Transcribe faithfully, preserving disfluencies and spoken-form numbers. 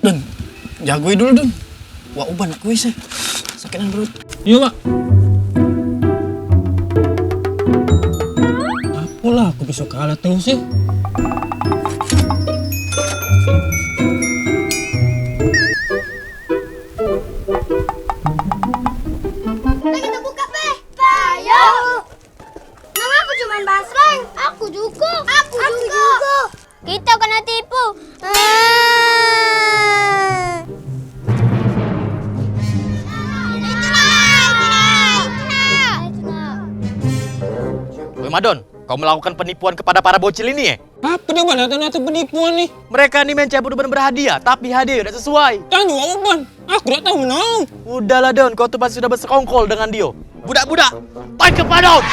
Don, jagoi dulu, Don. Wak uban nak kuis, eh. Sakit nian perut. Iyo, Wak. Apolah aku biso kalah terus, eh. Nah, kita buka, Pe. Ayo. Nang aku cuman basreng. Aku juga. Aku juga. Kita kena tipu. Woi Madon, kau melakukan penipuan kepada para bocil ini, eh? Apa dia, Ban? Atu-atu penipuan ni. Mereka ni main cabut uban berhadiah, tapi hadiah tidak sesuai. Tanya Wak Uban. Aku dak tahu menang. Udahlah Don, kau tu pasti sudah bersekongkol dengan dio. Budak-budak, tangkap Madon!